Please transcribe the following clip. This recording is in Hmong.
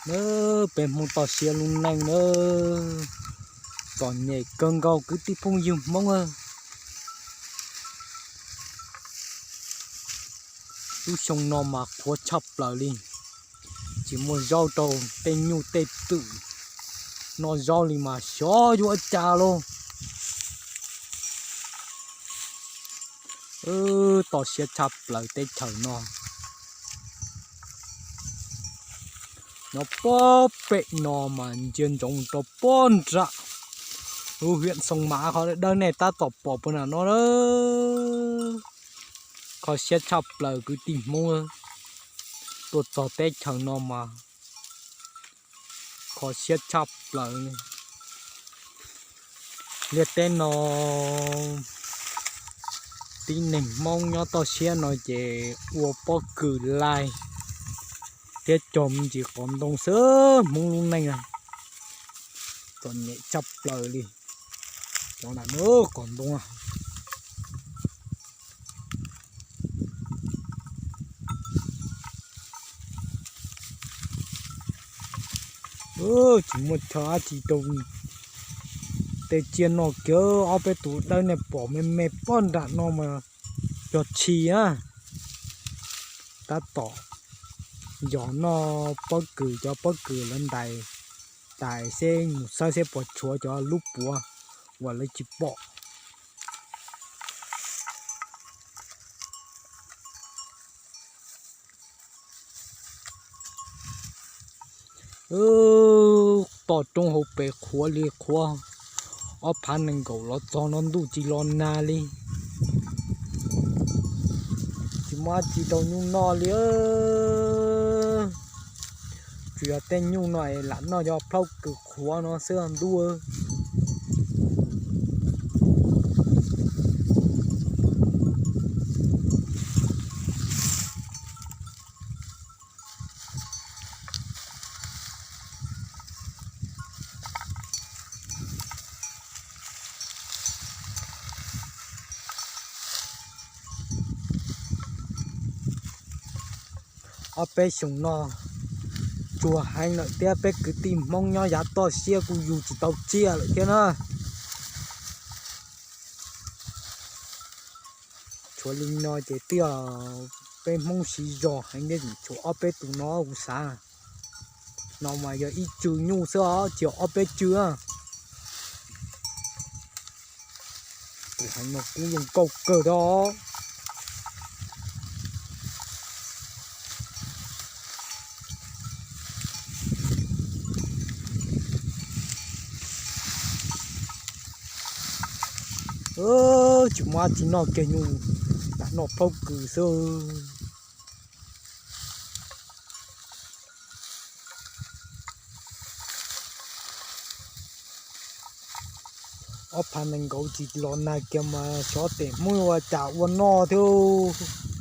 Nawb, peb Hmoob toj siab lub neej nawb, txom nyem kawg nkaus kwv tij phooj ywg Hmoob. Lub xyoo no mas qhuav tshaj plaws li, tsis muaj zaub rau tej nyuj tej twm noj zaub li mas xyov yuav ua cas lauj. Toj siab tshaj plaws teb chaws no. Nyob pob pem no mas ntsia ntsoov rau pob nram lub hiam Xoo Mav qhov dawb nej tab tom pom puag nram no. Kho siab tshaj plaws kwv tij Hmoob, tuaj txog teb chaws no mas kho siab tshaj plaws. Liaj teb no tib neeg Hmoob nyob toj siab no ces ua pob kws laij thiab cog me ntsis qos ntoo xwb. Hmoob lub neej txom nyem tshaj plaws li. Cov nram no qos ntoo. Tsis muaj chaw dab tsi rau tej tsiaj noj kiag. Ob peb tus dawb nej pom me me pob nram no mas cog tshis na. Tab tom yog noj pob kws, cov pob kws lawv ntais, ntais seb mus xawb seb puas tshuav cov lub puav uas lawv tsis pom. Toj roob hauv pes qhuav li qhuav, ob phav nees nkaum los txog no ntuj tsis los nag li. Tsis muaj dab tsi rau nyuj noj li. Tsuas yog tej nyuj no es lam noj cov plhaub kws qhuav no xwb ntuj. Ob peb xyoos no tsuag heev lawm thiab, peb kwv tij Hmoob nyob yav toj siab kuj yug tsis tau tsiaj lawm thiab na. Tshuav li no ces twb yog peb Hmoob siv zog heev thiab, tshuav ob peb tus no kuv xav. No mas yog ib tsw nyuj xwb os, tsis yog ob peb tsw. Tus heev no kub zoo nkauj kawg thiab. Tsis muaj dab tsi noj kiag, nyuj lam noj plhaub kws xwb. Ob phav nees nkaum tsis los nag kiag mas xyov tes Hmoob ua cas ua noj thiab.